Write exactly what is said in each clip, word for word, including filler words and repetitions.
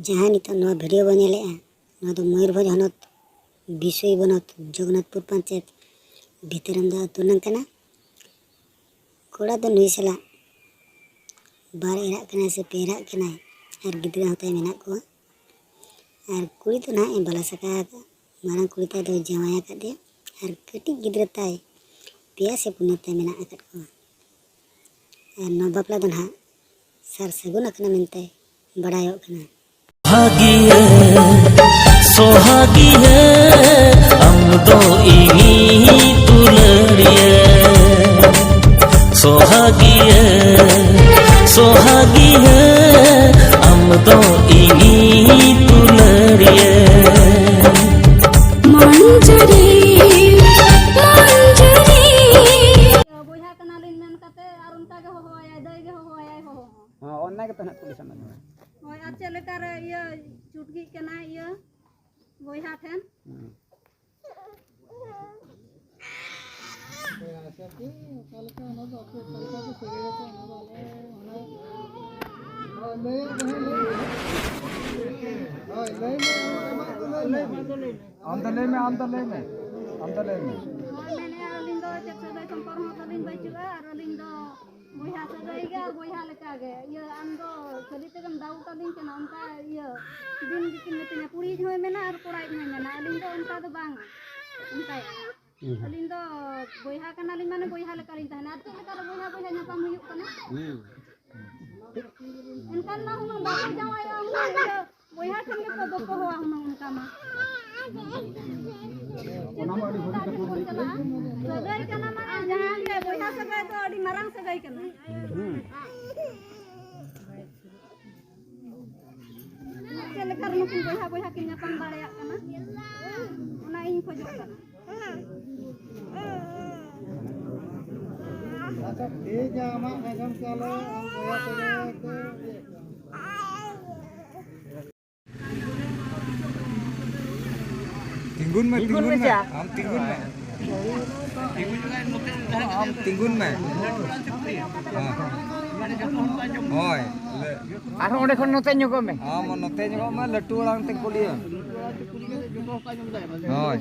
ᱡᱟᱦᱟᱸ ᱱᱤᱛᱚᱜ ᱱᱚᱣᱟ ᱵᱷᱤᱰᱤᱭᱳ ᱵᱚᱱ ᱧᱮᱞᱮᱫᱼᱟ, ᱱᱚᱣᱟ ᱫᱚ ᱢᱚᱭᱩᱨᱵᱷᱚᱸᱡᱽ ᱦᱚᱱᱚᱛ ᱵᱤᱥᱚᱭ ᱵᱚᱱᱚᱛ ᱡᱚᱜᱚᱱᱱᱟᱛᱷᱯᱩᱨ ᱯᱚᱧᱪᱟᱭᱮᱛ ᱵᱷᱤᱛᱟᱹᱨᱟᱢᱫᱟ ᱟᱹᱛᱩ ᱨᱮᱱᱟᱜ ᱠᱟᱱᱟ᱾ ᱠᱚᱲᱟ ᱫᱚ ᱱᱩᱭ ᱥᱟᱞᱟᱜ ᱵᱟᱨ ᱮᱨᱟᱜ ᱠᱟᱱᱟᱭ ᱥᱮ ᱯᱮ ᱮᱨᱟᱜ ᱠᱟᱱᱟᱭ, ᱟᱨ ᱜᱤᱫᱽᱨᱟᱹ ᱦᱚᱸ ᱛᱟᱭ ᱢᱮᱱᱟᱜ ᱠᱚᱣᱟ᱾ ᱟᱨ ᱠᱩᱲᱤ ᱫᱚ ᱱᱟᱦᱟᱜ ᱮ ᱵᱟᱞᱟ ᱥᱟᱠᱟ ᱟᱠᱟᱫ, ᱢᱟᱨᱟᱝ ᱠᱩᱲᱤ ᱛᱟᱭ ᱫᱚᱭ ᱡᱟᱶᱟᱭ ᱟᱠᱟᱫᱮᱭᱟ, ᱟᱨ ᱠᱟᱹᱴᱤᱡ ᱜᱤᱫᱽᱨᱟᱹ ᱛᱟᱭ ᱯᱮᱭᱟ ᱥᱮ ᱯᱩᱱᱭᱟᱹ ᱛᱟᱭ ᱢᱮᱱᱟᱜ ᱟᱠᱟᱫ ᱠᱚᱣᱟ᱾ ᱟᱨ ᱱᱚᱣᱟ ᱵᱟᱯᱞᱟ ᱫᱚ ᱱᱟᱦᱟᱜ ᱥᱟᱨ ᱥᱟᱹᱜᱩᱱ ᱟᱠᱟᱱᱟ ᱢᱮᱱᱛᱮ ᱵᱟᱰᱟᱭᱚᱜ ᱠᱟᱱᱟ᱾ ᱥᱚᱦᱟᱜᱤᱭᱟᱹ, ᱥᱚᱦᱟᱜᱤᱭᱟᱹ, ᱟᱢ ᱫᱚ ᱤᱧᱤᱡ ᱫᱩᱞᱟᱹᱲᱤᱭᱟᱹ᱾ ᱥᱚᱦᱟᱜᱤᱭᱟᱹ, ᱥᱚᱦᱟᱜᱤᱭᱟᱹ, ᱟᱢ ᱫᱚ ᱤᱧᱤᱡ ᱫᱩᱞᱟᱹᱲᱤᱭᱟᱹ᱾ ᱢᱚᱧᱡᱩᱨᱤ, ᱢᱚᱧᱡᱩᱨᱤ᱾ ᱵᱚᱭᱦᱟ ᱠᱟᱱᱟᱞᱤᱧ ᱢᱮᱱ ᱠᱟᱛᱮ ᱟᱨ ᱚᱱᱠᱟ ᱜᱮ ᱦᱚᱦᱚᱣᱟᱭᱟᱭ, ᱫᱟᱹᱭ ᱜᱮ ᱦᱚᱦᱚᱣᱟᱭᱟᱭ, ᱦᱚᱦᱚ ᱦᱚᱸ᱾ ᱦᱚᱸ, ᱚᱱᱟ ᱜᱮᱛᱚ ᱱᱟᱦᱟᱜ ᱠᱩᱞᱤ ᱥᱟᱱᱟ ᱞᱤᱧᱟ᱾ ᱦᱳᱭ, ᱟᱨ ᱪᱮᱫ ᱞᱮᱠᱟ ᱨᱮ ᱤᱭᱟᱹ ᱪᱷᱩᱴᱠᱤᱜ ᱠᱟᱱᱟᱭ ᱤᱭᱟᱹ ᱵᱚᱭᱦᱟ ᱴᱷᱮᱱ? ᱦᱩᱸ᱾ ᱟᱪᱪᱷᱟ, ᱪᱮᱫ ᱚᱠᱟ ᱞᱮᱠᱟ ᱚᱱᱟ ᱫᱚ ᱟᱯᱮ ᱚᱠᱟ ᱞᱮᱠᱟ ᱯᱮ ᱥᱟᱹᱜᱟᱹᱭ ᱟᱠᱚ, ᱚᱱᱟ ᱫᱚ ᱟᱞᱮ ᱚᱱᱟ ᱦᱳᱭ, ᱞᱟᱹᱭ ᱟᱠᱚ ᱦᱟᱸᱜ, ᱞᱟᱹᱭ ᱟᱠᱚ᱾ ᱦᱳᱭ, ᱞᱟᱹᱭ ᱢᱮ, ᱟᱢᱟᱜ ᱫᱚ ᱞᱟᱹᱭ ᱢᱮ᱾ ᱟᱢ ᱫᱚ ᱞᱟᱹᱭ ᱢᱮ, ᱟᱢ ᱫᱚ ᱞᱟᱹᱭ ᱢᱮ᱾ ᱟᱢ ᱫᱚ ᱞᱟᱹᱭ ᱢᱮ᱾ ᱦᱳᱭ, ᱢᱮᱱᱮᱫᱼᱟ, ᱟᱹᱞᱤᱧ ᱫᱚ ᱪᱮᱫ ᱥᱟᱹᱜᱟᱹᱭ ᱥᱚᱢᱯᱚᱨᱠ ᱦᱚᱸ ᱛᱟᱹᱞᱤᱧ ᱵᱟᱹᱪᱩᱜᱼᱟ, ᱟᱨ ᱟᱹᱞᱤᱧ ᱫᱚ ᱵᱚᱭᱦᱟ ᱥᱟᱹᱜᱟᱹᱭ ᱜᱮ ᱟᱨ ᱵᱚᱭᱦᱟ ᱞᱮᱠᱟ ᱜᱮ᱾ ᱤᱭᱟᱹ, ᱟᱢ ᱫᱚ ᱠᱷᱟᱹᱞᱤ ᱛᱮᱜᱮᱢ ᱫᱟᱣ ᱠᱟᱹᱞᱤᱧ ᱠᱟᱱᱟ, ᱚᱱᱠᱟ ᱤᱭᱟᱹ ᱫᱤᱱ ᱜᱮᱠᱤᱱ ᱢᱤᱛᱟᱹᱧᱟ, ᱠᱩᱲᱤᱭᱤᱡ ᱦᱚᱸᱭ ᱢᱮᱱᱟ ᱟᱨ ᱠᱚᱲᱟᱭᱤᱡ ᱦᱚᱸᱭ ᱢᱮᱱᱟ᱾ ᱟᱹᱞᱤᱧ ᱫᱚ ᱚᱱᱠᱟ ᱫᱚ ᱵᱟᱝ, ᱚᱱᱠᱟ ᱦᱩᱸ᱾ ᱟᱹᱞᱤᱧ ᱫᱚ ᱵᱚᱭᱦᱟ ᱠᱟᱱᱟᱞᱤᱧ, ᱢᱟᱱᱮ ᱵᱚᱭᱦᱟ ᱞᱮᱠᱟᱞᱤᱧ ᱛᱟᱦᱮᱱᱟ᱾ ᱟᱨ ᱪᱮᱫ ᱞᱮᱠᱟ ᱨᱮ ᱵᱚᱭᱦᱟ ᱵᱚᱭᱦᱟ ᱧᱟᱯᱟᱢ ᱦᱩᱭᱩᱜ ᱠᱟᱱᱟ? ᱦᱩᱸ᱾ ᱮᱱᱠᱷᱟᱱ ᱢᱟ ᱦᱩᱱᱟᱹᱝ ᱵᱟᱠᱚ ᱡᱟᱶᱟᱭᱚᱜᱼᱟ, ᱦᱩᱱᱟᱹᱝ ᱤᱭᱟᱹ ᱵᱚᱭᱦᱟ ᱴᱷᱮᱱ ᱜᱮᱠᱚ ᱫᱚᱯᱚᱦᱚᱜᱼᱟ ᱦᱩᱱᱟᱹᱝ ᱚᱱᱠᱟ ᱢᱟ᱾ ᱚᱱᱟ ᱢᱟ ᱟᱹᱰᱤ ᱵᱷᱟᱹᱜᱤ ᱠᱟᱛᱷᱟ ᱵᱚᱱ ᱞᱟᱹᱭ ᱠᱮᱫ᱾ ᱥᱟᱹᱜᱟᱹᱭ ᱠᱟᱱᱟ, ᱢᱟᱱᱮ ᱡᱟᱦᱟᱸ ᱜᱮ ᱵᱚᱭᱦᱟ ᱥᱟᱹᱜᱟᱹᱭ ᱫᱚ ᱟᱹᱰᱤ ᱢᱟᱨᱟᱝ ᱥᱟᱹᱜᱟᱹᱭ ᱠᱟᱱᱟ᱾ ᱦᱩᱸ᱾ ᱪᱮᱫ ᱞᱮᱠᱟ ᱨᱮ ᱱᱩᱠᱤᱱ ᱵᱚᱭᱦᱟ ᱵᱚᱭᱦᱟ ᱠᱤᱱ ᱧᱟᱯᱟᱢ ᱫᱟᱲᱮᱭᱟᱜ ᱠᱟᱱᱟ, ᱚᱱᱟ ᱤᱧ ᱠᱷᱚᱡᱚᱜ ᱠᱟᱱᱟ᱾ ᱟᱪᱪᱷᱟ, ᱴᱷᱤᱠ ᱜᱮᱭᱟ, ᱟᱢᱟᱜ ᱟᱸᱡᱚᱢ ᱠᱮᱭᱟᱞᱮ, ᱟᱢ ᱵᱚᱭᱦᱟ ᱛᱮᱜᱮ ᱛᱚ᱾ ᱛᱤᱸᱜᱩᱱ ᱢᱮ, ᱛᱤᱸᱜᱩᱱ ᱛᱤᱸᱜᱩᱱ ᱢᱮ, ᱢᱮᱥᱮ᱾ ᱟᱢ ᱛᱤᱸᱜᱩᱱ ᱢᱮ᱾ ᱟᱢ ᱛᱤᱸᱜᱩᱱ ᱢᱮ᱾ ᱦᱮᱸ᱾ ᱦᱳᱭ᱾ ᱟᱨᱦᱚᱸ ᱚᱸᱰᱮ ᱠᱷᱚᱱ ᱱᱚᱛᱮ ᱧᱚᱜᱚᱜ ᱢᱮ᱾ ᱟᱢ ᱱᱚᱛᱮ ᱧᱚᱜᱚᱜ ᱢᱮ, ᱞᱟᱹᱴᱩ ᱟᱲᱟᱝ ᱛᱮ ᱠᱩᱞᱤᱭᱮᱢ᱾ ᱦᱳᱭ᱾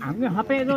ᱟᱢ ᱜᱮ ᱦᱟᱯᱮ ᱫᱚ